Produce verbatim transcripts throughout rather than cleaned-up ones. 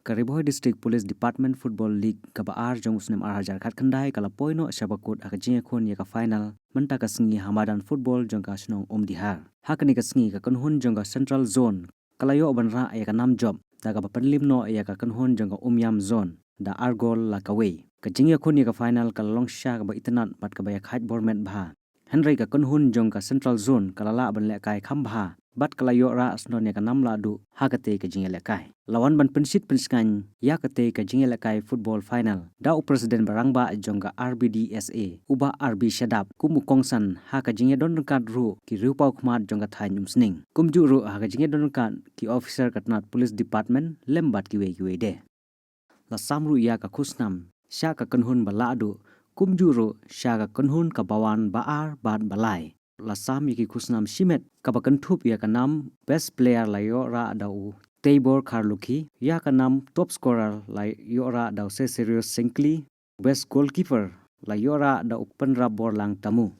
Ka Ri Bhoi District Police Department Football League kaba ar jong u snem ar hajar khatkhyndai ka la poi noh sha bakut ha ka jingïakhun ïa ka final mynta ka sngi ha madan football jong ka shnong Umdihar. Ha kane ka sngi ka kynhun jong ka Central Zone ka la ïoh ban rah ïa ka nam jop da kaba pynlip noh ïa ka kynhun jong ka Umiam Zone da ar gol la kawei. Ka jingïakhun ïa ka final ka la long sha kaba itynnad bad kaba ïakhaid bor met bha. Hynrei ka kynhun jong ka Central Zone ka la lah ban lehkai kham bha bad ka la ïoh rah shnong ïa ka nam lahduh ha katei ka jingïalehkai. La wan ban pynshit pynshngaiñ ïa katei ka jingïalehkai football final da u president ba rangbah jong ka R B D S A, u Bah R B Shadap, kum u kongsan ha ka jingïadon ryngkat ruh ki riewpawkhmat jong ka thaiñ Umsning. Kumjuh ruh ha ka jingïadon ryngkat ki officer ka tnat Police Department lem bad kiwei kiwei de. La sam ruh ïa ka khusnam sha ka kynhun ba lahduh, kumjuh ruh sha ka kynhun kaba wan, ba ar bad ba lai. La sam ïa ki khusnam shimet, kaba kynthup ïa ka nam best player la ïoh rah da u Teibor Kharlukhi, ïa ka nam top scorer la ïoh rah da u Cesarius Syngkli, best goalkeeper la ïoh rah da u Pynrap Borlang Tamu.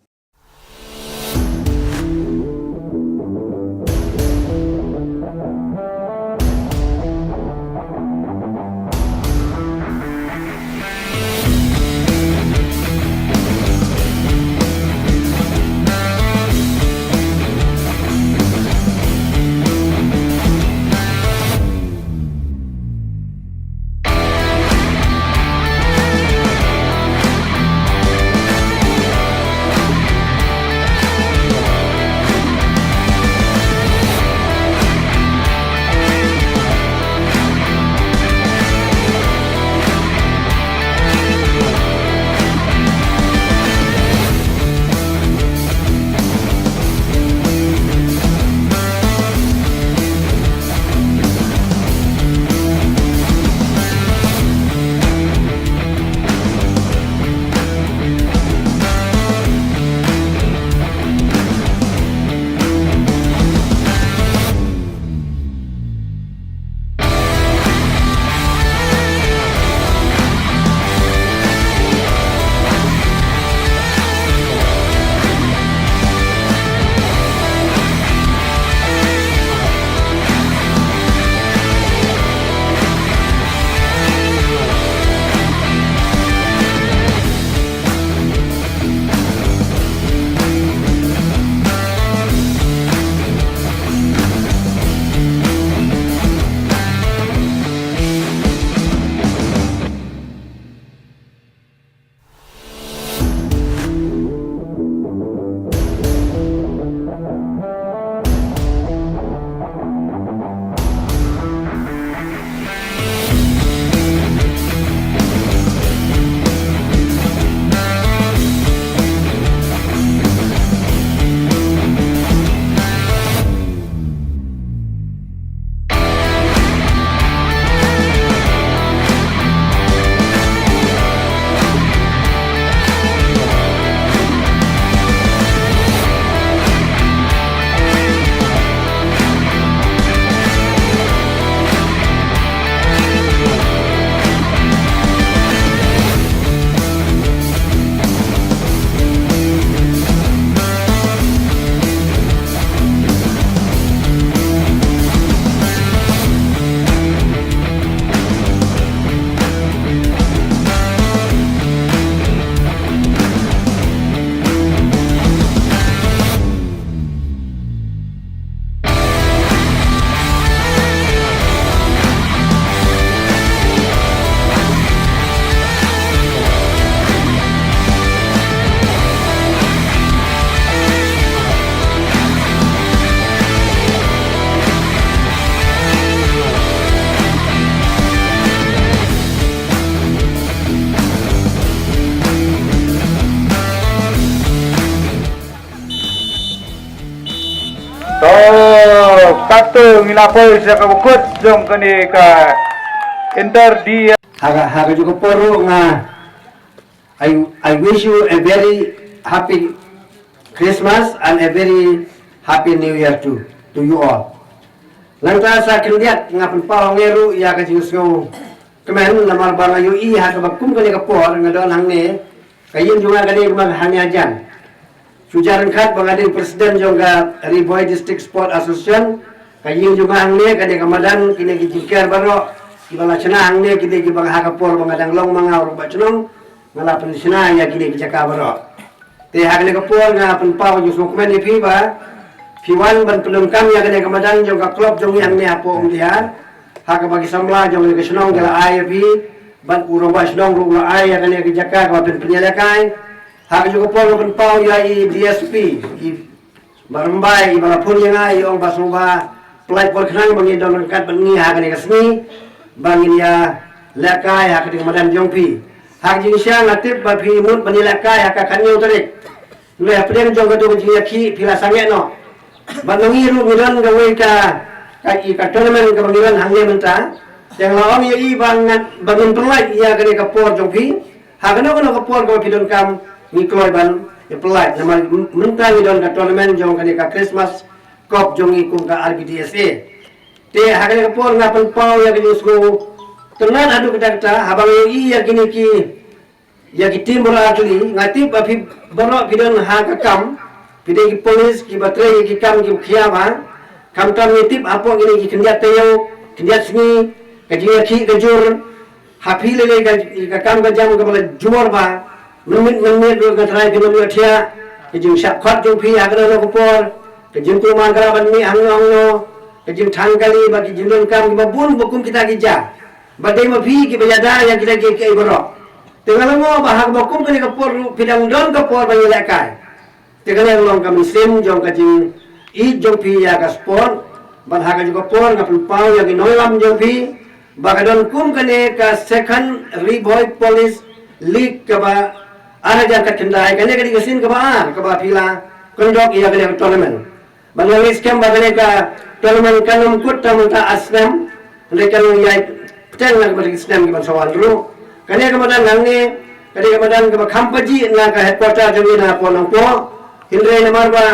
To, satu ngi la poi sha kaba kut jong kane ka Inter D. Ha ka, ha kajuh ka por ruh nga, I, I wish you a very happy Christmas and a very happy New Year to, to you all. Nangta sa khyndiat nga pynpaw ha ngi ruh ïa ka jingsngew kmen namar ba nga ïohi ha kaba kum kane ka por nga don hangne, ka ïing jong nga ka dei kaba hangne hajan. Shu jar ryngkat ba nga dei president jong ka Ri Bhoi District Sport Association, ka ïing jong nga hangne ka dei ka madan, kine ki jingker baroh Kiba la shna hangne ki dei kiba ha ka por ba nga dang long ma nga u rangbah shnong, nga la pynshna ïa kine ki jaka baroh. Te ha kane ka por nga pynpaw ka jingsngewkmen ïa phi ba phi wan ban pyndonkam ïa kane ka madan jong ka club jong ngi hangne hapoh Umdihar. Ha kaba ki samla jong kane ka shnong ki la ai ïa phi, bad u rangbah shnong ruh u la ai ïa kane ka jaka kaba phin pynïalehkai. Ha ka jong ka por nga pynpaw ïa i D S P, i Bah Rymbai, iba la phone ïa nga, i ong ba sngewbha pyllait por khnang ba ngin don ryngkat bad ngi ha kane ka sngi, ba ngin ïalehkai ha kane ka madan jong phi. Ha ka jingshisha nga tip ba phi mut ban ïalehkai ha ka khathynñiew tarik. Hynrei hapdeng jong kata ka jingïakhih phi la sangeh noh. Bad ma ngi ruh ngi don kawei ka, ka, i ka tournament kaba ngi don hangne mynta. Te nga la ong ïa i ba ngan, ba ngin pyllait ïa kane ka por jong phi. Ha kano kano ka por kaba phi donkam ngi kloi ban ïa pyllait. Namar mynta ngi don ka tournament jong kane ka Christmas Cup jong ngi kum ka R B D S A. Te ha kane ka por nga pynpaw ïa ka jingsngew tynnat haduh katta katta haba nga ïohi ïa kine ki, ïa ki team baroh artylli. Nga tip ba phi baroh phi don ha ka kam, phi dei ki police kiba trei ïa ki kam kiba khia bha. Khamtam ngi tip hapoh kine ki khyndiat taïew, khyndiat sngi, ka jingïakhih ka jur ha phi lei lei ka, ka kam ka jam kaba la jur bha. Mynmiet mynmiet ruh nga tharai phin ym ïohthiah. Ka jingshah khot jong phi ha kano kano ka por, ka jingkulmar ka lah ban mih hangno hangno, ka jingthang kali bad ki jingdonkam kiba bun ba kum kita ki jia. Ba dei ma phi kiba ïada ïa kita kiei kiei baroh. Te nga la ong ba ha kaba kum kane ka por ruh phi dang don ka por ban ïalehkai. Te kane ka long ka mynsiem jong ka jingïeit jong phi ïa ka sport. Bad ha ka jong ka por nga pynpaw ïa ki nongïalam jong phi ba ka don kum kane ka Second Ri Bhoi Police League kaba ar hajar khatkhyndai. Kane ka dei ka sien kaba ar kaba phi la conduct ïa kane ka tournament. Bad nga ngeit skhem ba kane ka tournament kan ym kut tang mynta ar snem, hynrei kan long ïai bteng na ka bynta ki snem kiban sa wan ruh. Kane ka madan hangne ka dei ka madan kaba kham pajih na ka headquarter jong ngi na Nongpoh. Hynrei namar ba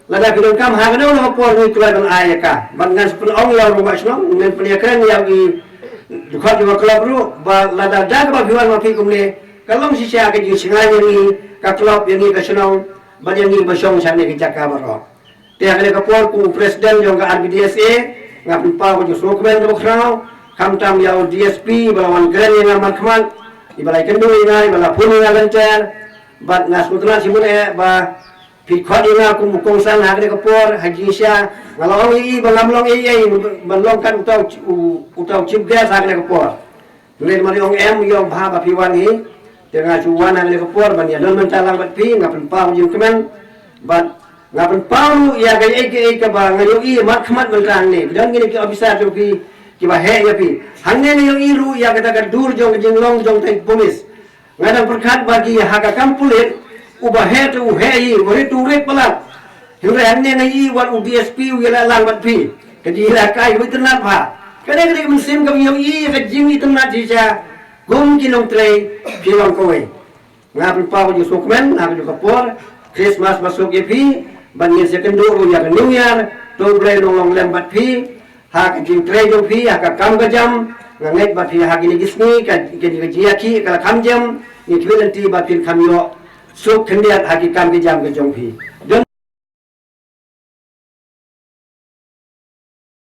lada phi donkam ha kano kano ka por ngi kloi ban ai ïa ka. Bad ngan sa pynong ïa u rangbah shnong, ngan pynïakren ïa u dkhot jong ka club ruh ba lada da kaba phi wan ma phi kumne, ka long shisha ka jingshngaiñ ïa ngi ka club, ïa ngi ka shnong, bad ïa ngi ba shong shane ki jaka baroh. Te ha kane ka por kum u president jong ka R B D S A, nga pynpaw ka jingsngewkmen kaba khraw, khamtam ïa u D S P ba la wan kren ïa nga markhmat, iba la ïakynduh ïa nga, iba la phone ïa nga lynter, bad nga sngewtynnat shibun eh ba phi khot ïa nga kum u kongsan ha kane ka por, ha jingshisha nga la ong ïa i ba ngam long ei ei ban long kat uta u, uta u chief guest ha kane ka por. Hynrei namar i ong em, i ong bha ba phi wan hi. Te nga shu wan ha kane ka por ban ïadon bynta lang bad phi, nga pynpaw jingkmen. Bad nga pynpaw ruh ïa kaei kaei kaba nga ïohi markhmat mynta hangne. Ki don kine ki officer jong phi kiba heh ïa phi. Hangne nga ïohi ruh ïa kata ka dur jong ka jinglong jong ka police. Nga dang pyrkhat ba ki ha ka kam pulit, uba heh te u heh hi, uba rit te u rit palat. Hynrei hangne nga ïohi wat u D S P u ïaleh lang bad phi. Ka jingïalehkai kaba itynnat bha. Kane ka dei ka mynsiem kaba ngi ïohi ïa ka jingitynnat shisha kum ki nongtrei, phi long kawei. Nga pynpaw ka jingsngewkmen ha ka juh ka por Christmas ba suk ïa phi, bad ngin sa ïakynduh ruh ïa ka New Year. To U Blei un long lem bad phi ha ka jingtrei jong phi, ha ka kam ka jam. Nga ngeit ba phi ha kine ki sngi ka, ka, ka jingïakhih ka la kham jem, ngi khmih lynti ba phin kham ïoh suk khyndiat ha ki kam ki jam ki jong phi.